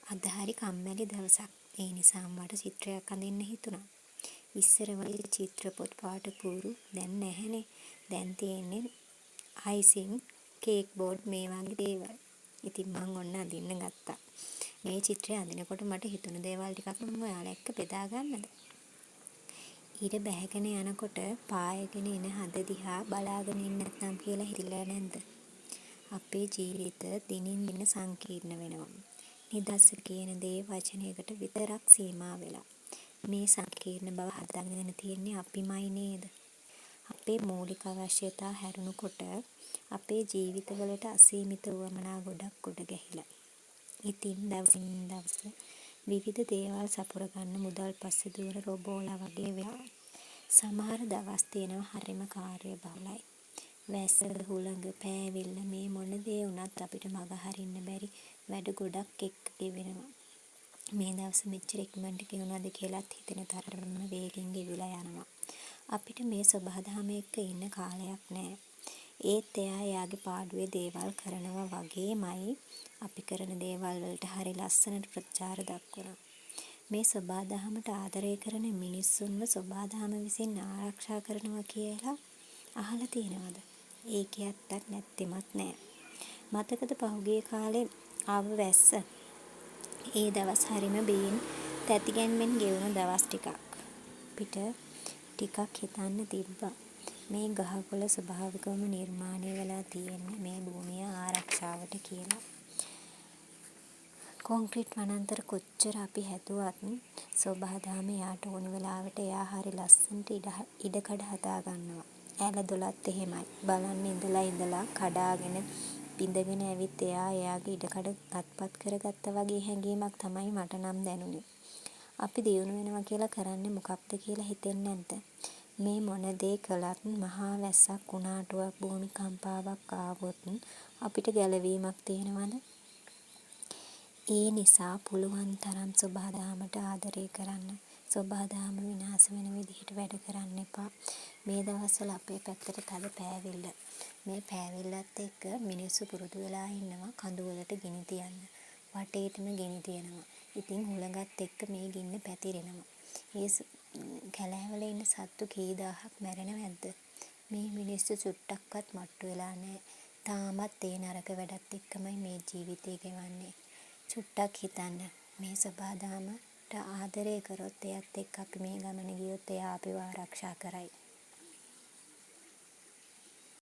අද හරි කම්මැලි දවසක්. ඒ නිසාම මට චිත්‍රයක් අඳින්න හිතුණා. ඉස්සර වගේ චිත්‍ර පොත් පාට කූරු දැන් නැහැනේ. දැන් තියෙන්නේ අයිසිං, කේක් බෝඩ් මේ වගේ දේවල්. ඉතින් මං ඔන්න අඳින්න ගත්තා. මේ චිත්‍රය අඳිනකොට මට හිතුණු දේවල් ටිකක් මම ඔයාලා එක්ක බෙදා ගන්නද? ඉර බැහැගෙන යනකොට පායගෙන එන හඳ දිහා බලාගෙන ඉන්න නැත්නම් කියලා හිතිලා නැද්ද? අපේ ජීවිත දිනින් දින සංකීර්ණ වෙනවා. නිදහස කියන දේ වචනයකට විතරක් සීමා වෙලා. මේ සංකීර්ණ බව හදාගෙන තියෙන්නේ අපිමයි නේද? අපේ මූලික අවශ්‍යතා හැරුණු කොට අපේ ජීවිතවලට අසීමිත උවමනා ගොඩක් ගොඩ ගැහිලා. ඉතින් දවසින් දවස විවිධ දේවල් සපුර ගන්න මුදල් පස්සේ දුවන රොබෝලා වගේ වෙලා. සමහර දවස් තියෙනවා හරිම කාර්යබහුලයි. වැස්ස, හුළඟ, පෑවිල්ල මේ මොන දේ වුණත් අපිට මග හරින්න බැරි වැඩ ගොඩක් එක්ක ගෙවෙනවා. මේ දවස මෙච්චර ඉක්මනට ගෙවුණාද කියලත් හිතෙන තරමම වේගෙන් ගෙවිලා යනවා. අපිට මේ සොබාදහම එක්ක ඉන්න කාලයක් නෑ. ඒත් එයා එයාගේ පාඩුවේ දේවල් කරනවා වගේමයි අපි කරන දේවල් වලට හරි ලස්සනට ප්‍රතිචාර දක්වනවා. මේ සොබාදහමට ආදරය කරන මිනිස්සුන්ව සොබාදහම විසින් ආරක්ෂා කරනවා කියලා අහලා තියෙනවද? ඒකේ ඇත්තක් නැත්තෙමත් නෑ. මතකද පහුගිය කාලේ ආව වැස්ස? ඒ දවස් හරිම බියෙන් තැතිගැන්මෙන් ගෙවුණු දවස් ටිකක්. අපිට ටිකක් හිතන්න තිබ්බා. මේ ගහකොළ ස්වභාවිකවම නිර්මාණය වෙලා තියෙන්නේ මේ භූමිය ආරක්ෂාවට කියලා. කොන්ක්‍රීට් වනාන්තර කොච්චර අපි හැදුවත් සොබාදහම එයාට ඕනි වෙලාවට එයා හරි ලස්සනට ඉඩකඩ හදා ගන්නවා. ඇල දොලත් එහෙමයි. බලන්න ඉඳලා ඉඳලා කඩාගෙන බිඳගෙන ඇවිත් එයා එයාගේ ඉඩකඩ අත්පත් කරගත්තා වගේ හැඟීමක් තමයි මට නම් දැනුනේ. අපි දියුණු වෙනවා කියලා කරන්නේ මොකක්ද කියලා හිතෙන්නේ නැද්ද? මේ මොන දේ කළත් මහා වැස්සක්, කුණාටුවක්, භූමිකම්පාවක් ආවොත් අපිට ගැලවීමක් තියෙනවද? ඒ නිසා පුළුවන් තරම් සොබාදහමට ආදරය කරන්න. සොබාදහම විනාශ වෙන විදිහට වැඩ කරන්න එපා. මේ දවස්වල අපේ පැත්තට තද පෑවිල්ල. මේ පෑවිල්ලත් එක්ක මිනිස්සු පුරුදු වෙලා ඉන්නවා කඳු වලට ගිනි තියන්න. වටේටම ගිනි තියනවා. ඉතින් හුළඟත් එක්ක මේ ගින්න පැතිරෙනවා. ඒ කැලෑවල ඉන්න සත්තු කී දහහක් මැරෙනවද? මේ මිනිස්සු චුට්ටක්වත් මට්ටු වෙලා නෑ. තාමත් ඒ නරක වැඩත් එක්කමයි මේ ජීවිතේ ගෙවන්නේ. චුට්ටක් හිතන්න, මේ සොබාදහමට ආදරය කරොත්, එයත් එක්ක අපි මේ ගමන ගියොත් එයා අපිව ආරක්ෂා කරයි.